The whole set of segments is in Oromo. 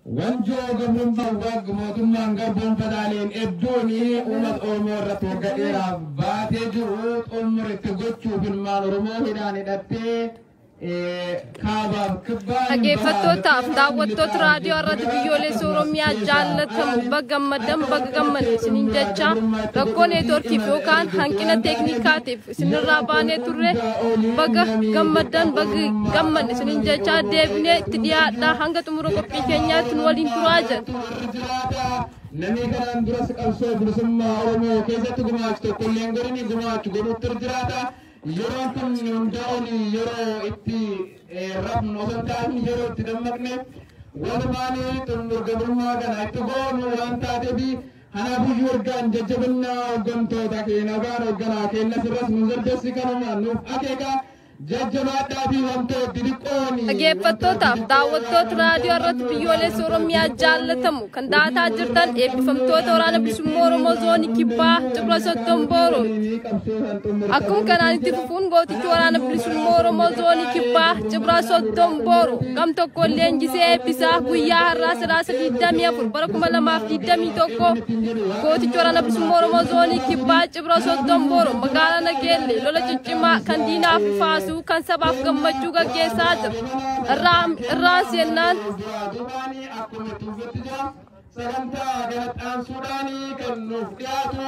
Wanjoo gabrummaa mootummaan garboonfataaleen hedduun uummata Oromoo irratti waggaa dheeraaf baatee jiru xumuritti gochuuf ilmaan Oromoo hidhaan hidhattee kaabaaf kibbaan. Dhaggeeffattootaaf daawwattoota raadiyoo irratti biyyoolessa Oromiyaa jaallatamu baga gammaddan baga gammanne isiniin jecha, rakkoo neetworkiif yookaan hanqina teeknikaatiif isinirraa baanee turre, baga gammaddan baga gammanne isiniin jecha deebinee itti dhiyaadhaa, hanga xumura qophii keenyaatti nu waliin turaa jedha. Namni kanaan duras qabsoo bilisummaa Oromoo keessatti gumaachu tokkollee godhini gumaachu godhutti jiraata. Yeroon kun hundaa'uun yeroo itti rafnu osoo hin taane yeroo itti dammaqne walumaan xumur gabrummaa kana itti goonu waan taateef, kanaafiyyuu ergaan jajjabinnaa hooggantoota keenya yookaan hoogganaa keenya sirras nu jajjabsi kanuma nuuf akeeka jajjabaadhaa fi wantoota xixiqqoon. Dhaggeeffattootaaf daawwattoota raadiyoo irratti biyyoolessa Oromiyaa jaallatamu, kan daataa jirtan eebbifamtoota waraana bilisummaa Oromoo zoonii kibbaa Cibra Soddombooro. Akkuma kanaan itti fufuun gootichi waraana bilisummaa Oromoo zoonii kibbaa Cibra Soddombooro gam tokko leenjisee eebbisaa guyyaa har'aa Sadaasa 24 bara 2021, gootichi waraana bilisummaa Oromoo zoonii kibbaa Cibra Soddombooro magaalaa Nageelle lola ciccimaa kan diinaaf faasuu kan sabaaf gammachuu gaggeessaa jira. Irraan seennaan Sagantaa kanatti aansuudhaan kan nuuf dhiyaatu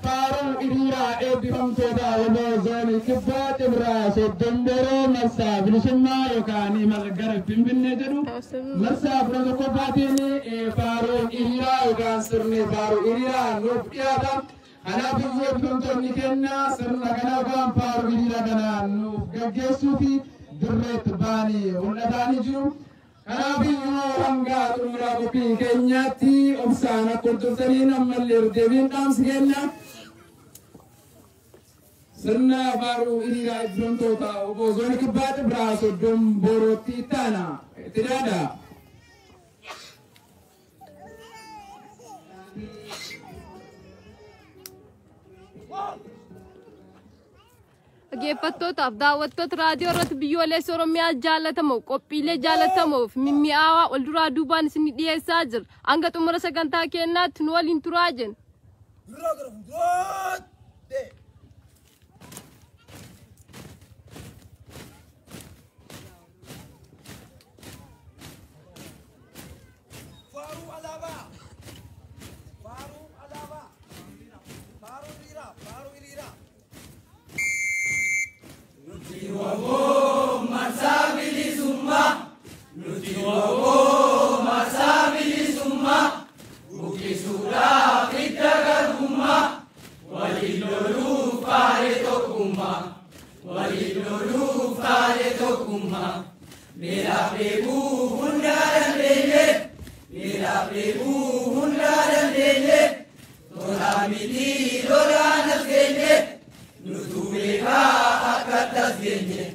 faaruu hiriiraa eebbifamtoota Oromoo zoonii kibbaa Cibraa Soddombooroo marsaa bilisummaa yookaan imala gara Finfinnee jedhu marsaa 11ffaatiin faaruu hiriiraa yookaan sirni faaruu hiriiraa nuuf dhiyaata. Kanaaf iyyuu eebbifamtoonni keenya sirna kana yookaan faaruu hiriiraa kana nuuf gaggeessuu fi dirreetti ba'anii mul'ataanii jiru. Kanaaf iyyuu hanga xumuraa qophii keenyaatti obsaan akka hordoftaniin ammallee deebiin dhaamsi kenna. Sirna faaruu hiriiraa eebbifamtoota obbo zoonii kibbaa Cibraa Soddomboorootti itti aana. Itti dhiyaata. Dhaggeeffattootaaf daawwattoota raadiyoo irratti biyyoolessa Oromiyaa jaallatamoo, qophiilee jaallatamoo fi mimmi'aawaa wal duraa duubaan isin dhiyeessaa jira. Hanga xumura sagantaa keenyaatti nu waliin turaa jenna. Duraa gara fuulduraatti. Faaruu alaabaa. Faaruu alaabaa. Faaruu hiriiraa. Faaruu hiriiraa. Nuti waboo marsaa bilisummaa. Nuti waboo marsaa bilisummaa. Buqqisuudhaaf hidda garbummaa. Waliin loluuf faaree tokkummaa. Waliin loluuf faaree tokkummaa. Beelaaf dheebuu hundaa dandeenye. Beelaaf dheebuu hundaa dandeenye. Tolaa miti lolaan as geenye. Nutu beekaa akka tas geenye.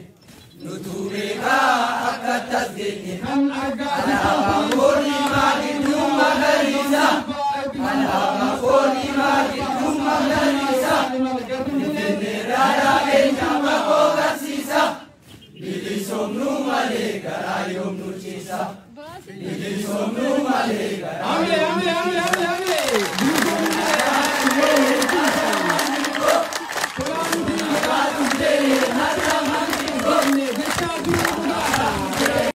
Nutu beekaa akka tas geenye. Kan argaa Alaabaan kooni maaliif magariisa? Alaabaan kooni maaliif magariisa? Finfinneerraa keenya maqoo garsiisa. Bilisoomnuu malee garaa yoom nu ciisa. Bilisoomnuu malee